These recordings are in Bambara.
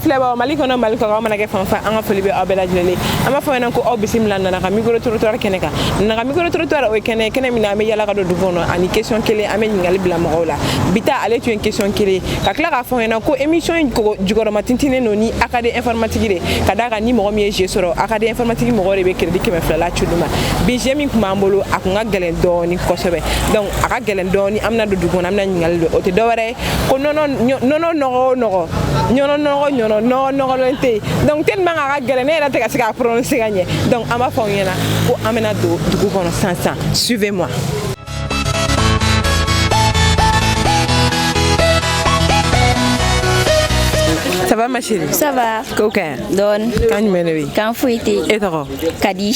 Filɛbagaw, Mali kɔnɔ, Mali kɔ kan, aw mana kɛ fan fan, an ka foli bɛ aw bɛɛ lajɛlen. An b'a fɔ ɲɛna ko aw bisimila Nana ka micro trottoir kɛnɛ kan. Nana ka micro trottoir, o ye kɛnɛ ye, kɛnɛ min na an bɛ yala ka don dugu kɔnɔ ani question kelen, an bɛ ɲininkali bila mɔgɔw la. Bi ta, ale tun ye question kelen, ka tila k'a fɔ ɲɛna ko émission in jukɔrɔma tintinen don ni AKD informatique de ka d'a kan. Ni mɔgɔ min ye jeu sɔrɔ, AKD informatique mɔgɔw de bɛ crédit 200 la ci olu ma. Bi, jeu min tun b'an bolo, a kun ka gɛlɛn dɔɔni kosɛbɛ. Donc a ka gɛlɛn dɔɔni, an bɛna don dugu kɔnɔ, an bɛna ɲininkali don. O tɛ dɔwɛrɛ ye ko nɔnɔ, nɔnɔ nɔgɔ o nɔgɔ, ɲɔnɔ nɔgɔ, ɲɔnɔ nɔgɔ nɔgɔlen tɛ yen. Donc tellement a ka gɛlɛn, ne yɛrɛ tɛ ka se k'a prononcer ka ɲɛ. Donc an b'a fɔ aw ɲɛna ko an bɛna don dugu kɔnɔ sisan sisan. Suivez moi. Ça va, ma chérie? Ça va. Ko ka ɲi? Dɔɔni. Kan jumɛn de bɛ yen? Kan foyi tɛ yen. E tɔgɔ? Kadi.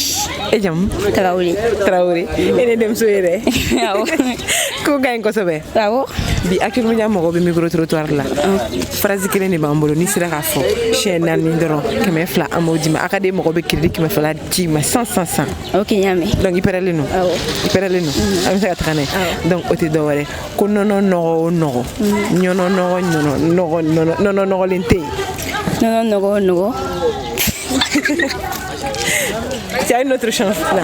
E jamu? Tarawele. Tarawele. E ne denmuso ye dɛ. Awɔ. Ko ka ɲi kosɛbɛ. Awɔ. Bi, actuellement, mɔgɔw bɛ micro trottoir la. Phrase kelen de b'an bolo, n'i sera k'a fɔ siɲɛ naani dɔrɔn, 200 an b'o d'i ma. A ka den mɔgɔ bɛ crédit 200 d'i ma san san san. Ok, n y'a mɛn. Donc i pɛrɛlen don? Awɔ. I pɛrɛlen don? An bɛ se ka taga n'a ye. Donc o tɛ dɔwɛrɛ ko nɔnɔ nɔgɔ o nɔgɔ, ɲɔnɔ nɔgɔ, ɲɔnɔ nɔgɔ, nɔnɔ nɔnɔ nɔgɔlen tɛ yen. Nɔnɔ nɔgɔ o nɔgɔ. Tu as une autre chance là.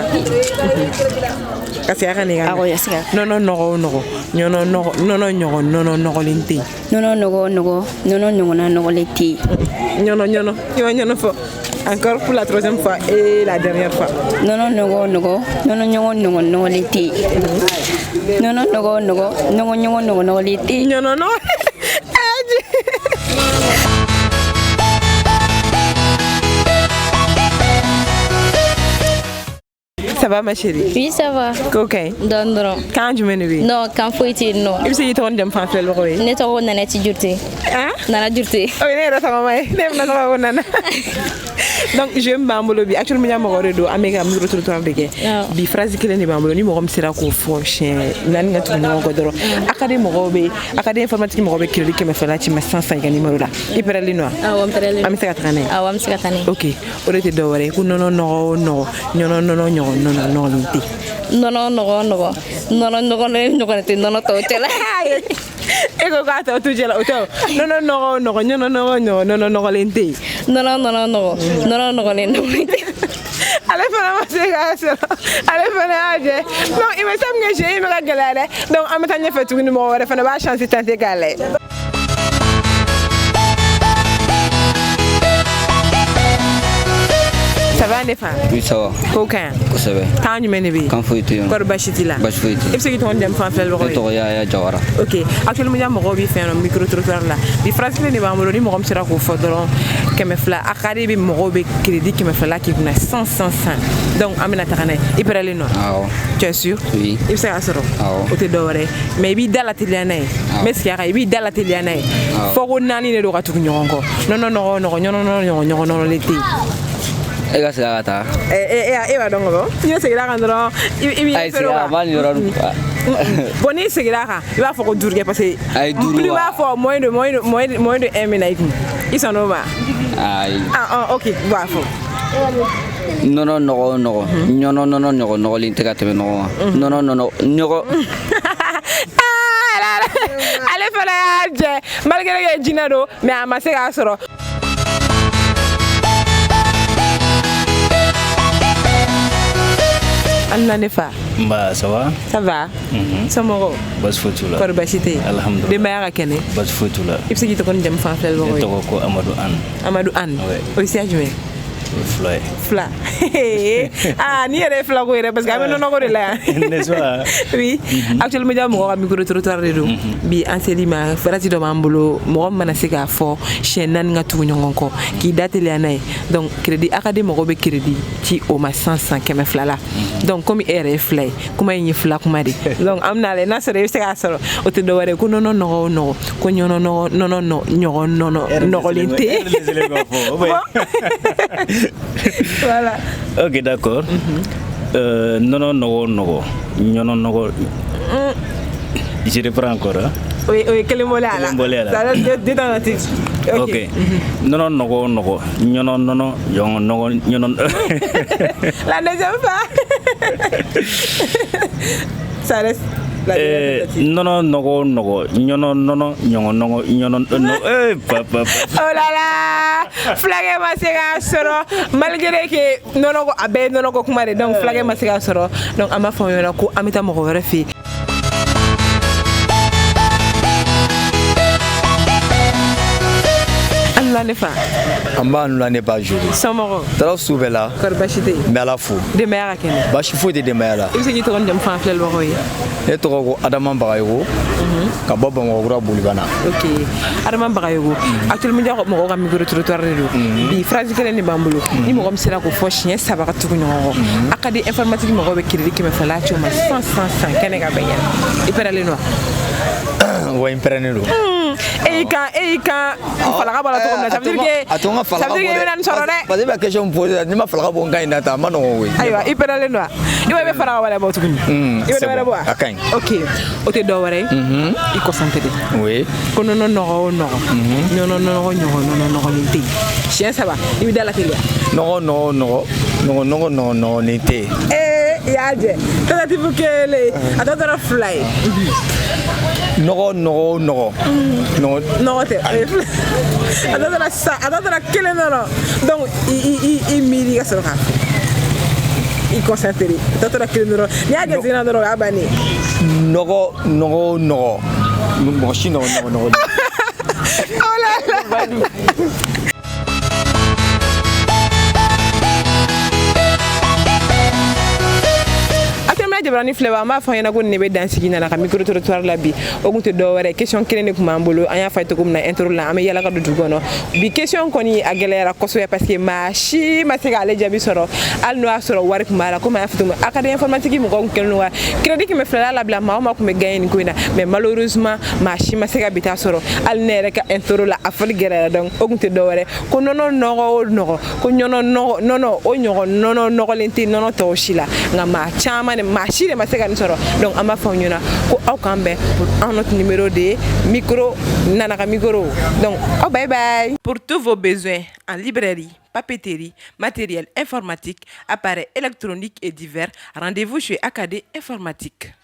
Ka segin a kan de ka. Awɔ, ya segin a kan. Nɔnɔ nɔgɔ o nɔgɔ, ɲɔnɔ nɔgɔ, nɔnɔ ɲɔgɔn nɔnɔ nɔgɔlen tɛ yen. Nɔnɔ nɔgɔ o nɔgɔ, nɔnɔ ɲɔgɔnna nɔgɔlen tɛ yen. Ɲɔnɔ ɲɔnɔ, i ma ɲɔnɔ fɔ. Encore pour la troisième fois et la dernière fois. Nɔnɔ nɔgɔ o nɔgɔ, nɔnɔ ɲɔgɔn ɲɔgɔn nɔgɔlen tɛ yen. Nɔnɔ nɔgɔ o nɔgɔ, nɔgɔ ɲɔgɔn ɲɔgɔn nɔgɔlen tɛ yen. Ɲɔnɔ nɔgɔ. Aji. Ça va, ma chérie? Oui, ça va. Ko ka ɲi? Dɔɔni dɔrɔn. Kan jumɛn de bɛ yen? Non, kan foyi tɛ yen nɔ. I bɛ se k'i tɔgɔ ni jamu fɔ an filɛbagaw ye? Ne tɔgɔ Nanɛti Jurute. Ah? Nana Jurute. O ye ne yɛrɛ tɔgɔma ye. Ne fana tɔgɔ ko Nana. Donc jeu min b'an bolo bi, actuellement mɔgɔ de don, an bɛ ka micro trottoir de kɛ. Bi, phrase kelen de b'an bolo, ni mɔgɔ min sera k'o fɔ siɲɛ naani ka tugu ɲɔgɔn kɔ dɔrɔn, AKD mɔgɔw bɛ, AKD informatique mɔgɔw bɛ crédit 200 ci ma sisan sisan i ka numéro la. I pɛrɛlen don wa? Awɔ, n pɛrɛlen. An bɛ se ka taga n'a ye? Awɔ, an bɛ se ka taa n'a ye. Ok, o de tɛ dɔwɛrɛ ye ko nɔnɔ nɔgɔ o nɔgɔ, ɲɔnɔ nɔnɔ ɲɔgɔn nɔnɔ nɔgɔlen tɛ yen. Nɔnɔ nɔgɔ nɔgɔ, nɔnɔ nɔgɔlen ɲɔgɔn tɛ nɔnɔ tɔw cɛ la. E ko k'a tɔ tu cɛ la, o tɛ o. Nɔnɔ nɔgɔ o nɔgɔ, ɲɔnɔ nɔgɔ ɲɔgɔn nɔnɔ nɔgɔlen tɛ yen. Nɔnɔ nɔnɔ nɔgɔ, nɔnɔ nɔgɔlen nɔgɔlen tɛ. Ale fana ma se k'a sɔrɔ, ale fana y'a jɛ. Donc i bɛ se min kɛ, jeu in bɛ ka gɛlɛya dɛ. Donc an bɛ taa ɲɛfɛ tuguni, mɔgɔ wɛrɛ fana b'a chance tenter k'a lajɛ. Ça va, ne fa? Oui, ça va. Ko ka ɲi? Kosɛbɛ. Kan jumɛn de bɛ yen? Kan foyi tɛ yen. Kɔri baasi t'i la? Baasi foyi tɛ. I bɛ se k'i tɔgɔ ni jamu fɔ an filɛbagaw Ne ye? tɔgɔ Yaya Jawara. Ok, actuellement mɔgɔw bɛ fɛn nɔ micro trottoir la. Bi, phrase kelen de b'an bolo, ni mɔgɔ min sera k'o fɔ dɔrɔn, 200, a ka di bɛ mɔgɔw bɛ crédit 200 la k'i kunna san san san. Donc an bɛna taga n'a ye. I pɛrɛlen don? Awɔ. Tu es sûr? Oui. I bɛ se k'a sɔrɔ? Awɔ. O tɛ dɔwɛrɛ ye, mais i b'i da lateliya n'a ye. N bɛ segin a kan, i b'i da lateliya n'a ye. Awɔ. Fɔ ko naani de don ka tugu ɲɔgɔn kɔ. Nɔnɔ nɔgɔ nɔgɔ, ɲɔnɔ nɔnɔ ɲɔgɔn ɲɔgɔn nɔnɔlen tɛ yen. E ka segin a ka taa. Ɛ e, e b'a dɔn ka ban, n'i seginna a kan dɔrɔn, i b'i Ayi, référé o segin a kan. kan, n b'a nin yɔrɔnin. Bon, n'i seginna a kan, i b'a fɔ ko duuru kɛ, parce que Ayi, duuru plus wa? B'a fɔ moins de un bɛ na i kun. I sɔnn'o ma? Ayi. Ah ah, ok, b'a fɔ. Nɔnɔ nɔgɔ o nɔgɔ, ɲɔnɔ nɔnɔ ɲɔgɔn nɔgɔlen tɛ ka tɛmɛ ɲɔgɔn kan. Nɔnɔ nɔnɔ ɲɔgɔn. Ah, ale fana y'a jɛ malgré que jinɛ don, mais a ma se k'a sɔrɔ. An na, ne fa. Nba, ça va? Ça va. Somɔgɔw? Baasi foyi t'u la. Kɔri baasi tɛ yen? Alhamdulillah. Denbaya ka kɛnɛ? Baasi foyi t'u la. I bɛ se k'i tɔgɔ ni jamu fɔ an filɛbagaw Ne ye? tɔgɔ ko Amadu Anne. Amadu Anne. Ouais. O ye siya jumɛn? O ye fila ye. Fila. Ah, n'i yɛrɛ ye fila ko yɛrɛ, parce que an bɛ nɔnɔko de la yan. N'est-ce pas? Oui. Actuellement mɔgɔ ka micro trottoir de don. Bi, an seli ma, phrase dɔ b'an bolo, mɔgɔ min mana se k'a fɔ siɲɛ naani ka tugu ɲɔgɔn kɔ, k'i da teliya n'a ye, donc crédit AKD mɔgɔw bɛ crédit ci o ma san san 200 la. Donc komi e yɛrɛ ye fila ye, kuma in ye fila kuma de. Donc an bɛna lajɛ n'a sɔrɔ i bɛ se k'a sɔrɔ. O tɛ dɔwɛrɛ ye ko nɔnɔ nɔgɔ o nɔgɔ, ko ɲɔnɔ nɔgɔ nɔnɔ ɲɔgɔn nɔnɔ nɔgɔlen tɛ E yɛrɛ dɛsɛlen k'a fɔ, ou bien? Voilà. Ok, d'accord. Nɔnɔ nɔgɔ nɔgɔ, ɲɔnɔ nɔgɔ. Je reprends encore. Hein? O ye kelen bɔlen a la. Kelen bɔlen a la. Ça reste deux tentatives. Ok. Nɔnɔ nɔgɔ nɔgɔ, ɲɔnɔ nɔnɔ ɲɔgɔn nɔgɔ ɲɔnɔ. La deuxième fois. Ça reste. La dernière tentative. Nɔnɔ nɔgɔ o nɔgɔ, ɲɔnɔ nɔnɔ ɲɔgɔn nɔgɔ ɲɔnɔ nɔ eh pa pa pa. Oh là là, fulakɛ ma se k'a sɔrɔ malgré que nɔnɔ ko a bɛɛ ye nɔnɔ ko kuma de. Donc fulakɛ ma se k'a sɔrɔ, donc an b'a fɔ aw ɲɛna ko an bɛ taa mɔgɔ wɛrɛ fɛ yen. Alula ne fa. An b'a nula ne ba joli. Somɔgɔw? Taraw su bɛɛ la. Kɔri baasi tɛ yen? N bɛ Ala fo. Denbaya ka kɛnɛ? Baasi foyi tɛ denbaya la. I bɛ se k'i tɔgɔ ni jamu fɔ an filɛlibagaw ye? Ne tɔgɔ ko Adama Bagayogo ka bɔ Bamakɔkura Bolibana. Ok, Adama Bagayogo, actuellement ja mɔgɔw ka micro trottoir de don. Bi phrase kelen de b'an bolo, ni mɔgɔ min sera k'o fɔ siɲɛ saba ka tugu ɲɔgɔn kɔ, a ka di informatique mɔgɔw bɛ crédit 200 ci o ma 100 100 100 kɛnɛ ka bɛn ɲɛna. I pɛrɛlen don wa? Wa n pɛrɛnnen don. E y'i kan falaka bɔ la cogo min na, ça veut dire que A to n ka ça falaka veut dire que i bɛna nin sɔrɔ dɛ. Parce que e bɛ question min poser, n'i ma falaka bɔ n kan in na tan, a ma nɔgɔn koyi. Ayiwa, i pɛrɛlen don wa? I b'a ye i bɛ falaka wɛrɛ bɔ tuguni. I bɛ dɔ C'est wɛrɛ bon. bɔ wa? A ka ɲi. Ok, o tɛ dɔ wɛrɛ ye, i concentré. Oui. Ko nɔnɔ nɔgɔ o nɔgɔ, nɔnɔ nɔgɔ ɲɔgɔn nɔnɔ nɔgɔlen tɛ yen. Siɲɛ saba, i bɛ da la teliya. Nɔgɔ nɔgɔ nɔgɔ nɔgɔ nɔgɔ nɔgɔ nɔgɔlen tɛ yen. Ee, i y'a jɛ tentative kelen, a tɔ tora fila ye. Nɔgɔ nɔgɔ nɔgɔ nɔgɔ. Nɔgɔ tɛ, o ye fila, a tɔ tora sisan, a tɔ tora kelen dɔrɔn. Donc i miiri ka sɔrɔ k'a fɔ, i concentré, a tɔ tora kelen dɔrɔn. N'i y'a jateminɛ dɔrɔn, o y'a bannen ye. Nɔgɔ nɔgɔ nɔgɔ mɔgɔ si nɔgɔ nɔgɔ nɔgɔ. Oh là là. Actuellement jabarani filɛ wa, an b'a fɔ an ɲɛna ko nin de bɛ dan sigi nana ka micro trottoir la bi. O kun tɛ dɔwɛrɛ, question kelen de tun b'an bolo. An y'a fɔ a ye cogo min na intro la, an bɛ yala ka don dugu kɔnɔ. Bi question kɔni a gɛlɛyara kosɛbɛ parce que maa si ma se k'ale jaabi sɔrɔ, hali n'o y'a sɔrɔ wari tun b'a la. Komi an y'a fɔ cogo min, académie informatique mɔgɔw kun kɛlen don ka crédit 200 labila, maa o maa tun bɛ gagner nin ko in na, mais malheureusement maa si ma se ka bi ta sɔrɔ. Hali ne yɛrɛ ka intro la, a fɔli gɛlɛyara. Donc o kun tɛ dɔwɛrɛ, ko nɔnɔ nɔgɔ o nɔgɔ, ko ɲɔnɔ nɔgɔ nɔnɔ o ɲɔgɔn nɔnɔ nɔgɔlen tɛ nɔnɔ tɔw si la. Nka maa caman de, maa si de ma se ka nin sɔrɔ. Donc an b'a fɔ aw ɲɛna ko aw k'an bɛn pour un autre numéro de micro nana ka micro. Donc aw bye bye. Pour tous vos besoins en librairie, papeterie, matériel informatique, appareils électroniques et divers, rendez-vous chez AKD Informatique.